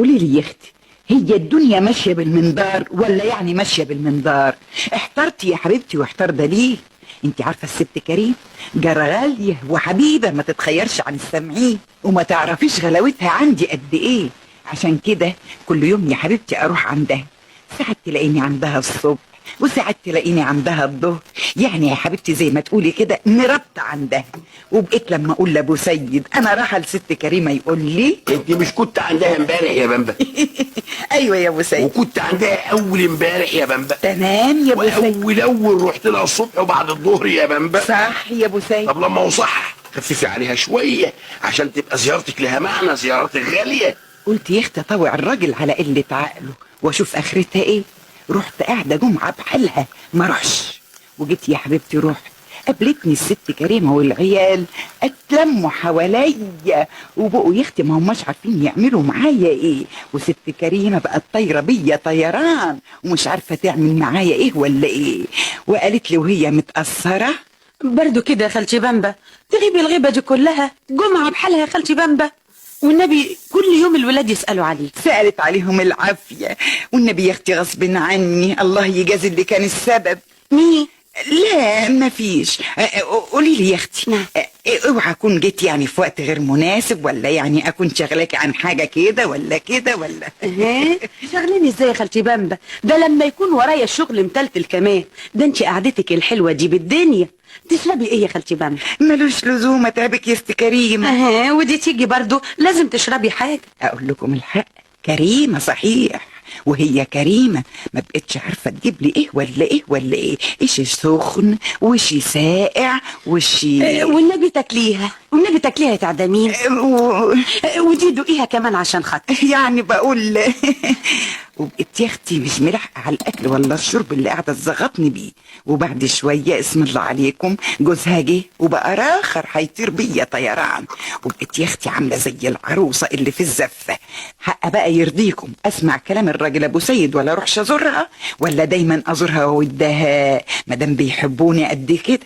قولي لي يا اختي، هي الدنيا ماشية بالمنظار ولا يعني ماشية بالمنظار؟ احترتي يا حبيبتي واحتار ده ليه؟ انت عارفه الست كريم جارة غالية وحبيبه ما تتخيرش عن السامعين، وما تعرفيش غلاوتها عندي قد ايه. عشان كده كل يوم يا حبيبتي اروح عندها، ساعات تلاقيني عندها الصبح وساعات تلاقيني عندها الظهر، يعني يا حبيبتي زي ما تقولي كده نربت عندها. وبقيت لما اقول لابو سيد انا رايحة لست كريمة يقول لي انت مش كنت عندها امبارح يا بامبا؟ ايوه يا ابو سيد. وكنت عندها اول امبارح يا بامبا. تمام يا ابو سيد. واول اول رحت لها الصبح وبعد الظهر يا بامبا. صح يا ابو سيد. طب لما هو صح خففي عليها شوية عشان تبقى زيارتك لها معنى، زيارتك غالية. قلت يا اختي اطوع الراجل على قلة عقله واشوف اخرتها ايه. رحت قاعدة جمعه بحالها ما روحش، وجيت يا حبيبتي رحت قابلتني الست كريمة والعيال اتلموا حواليا وبقوا يا اختي ما هماش عارفين يعملوا معايا ايه. وست كريمة بقت طايره بيا طيران ومش عارفه تعمل معايا ايه ولا ايه. وقالت لي وهي متاثرة، برضو كده يا خالتي بامبا تغيبي الغيبة دي كلها جمعه بحالها يا خالتي بامبا، والنبي كل يوم الولاد يسالوا عليك. سألت عليهم العافية والنبي يا اختي غصب عني، الله يجازي اللي كان السبب. مين؟ لا ما فيش. قولي لي يا اختي. نعم. اوعى اكون جيت يعني في وقت غير مناسب، ولا يعني اكون شغلاكي عن حاجة كده ولا كده ولا ايه شغليني ازاي يا خالتي بامبا؟ ده لما يكون ورايا الشغل متلتل كمان. ده انت قعدتك الحلوة دي بالدنيا. تشربي ايه يا خالتي بامبا؟ ملوش لزوم اتعبك يا ست كريمة. اها ودي تيجي برضو لازم تشربي حاجة. اقول لكم الحق، كريمة صحيح، وهي كريمة ما بقتش عارفه تجيب لي ايه ولا ايه ولا ايه، ايش سخن وشي ساقع وشي والنبي تاكليها، والنبي تاكليها يا تعدمين. و... ودي دوقيها كمان عشان خاطر يعني بقول. وبقيت يا اختي مش ملحقه على الاكل ولا الشرب اللي قاعدة تزغطني بيه. وبعد شوية اسم الله عليكم جوزها جه وبقى راخر هيطير بيا طيران. وبقيت يا اختي عامله زي العروسة اللي في الزفه. حق بقى يرضيكم اسمع كلام الراجل ابو سيد ولا اروحش ازورها، ولا دايما ازورها وودها ما دام بيحبوني قد كده؟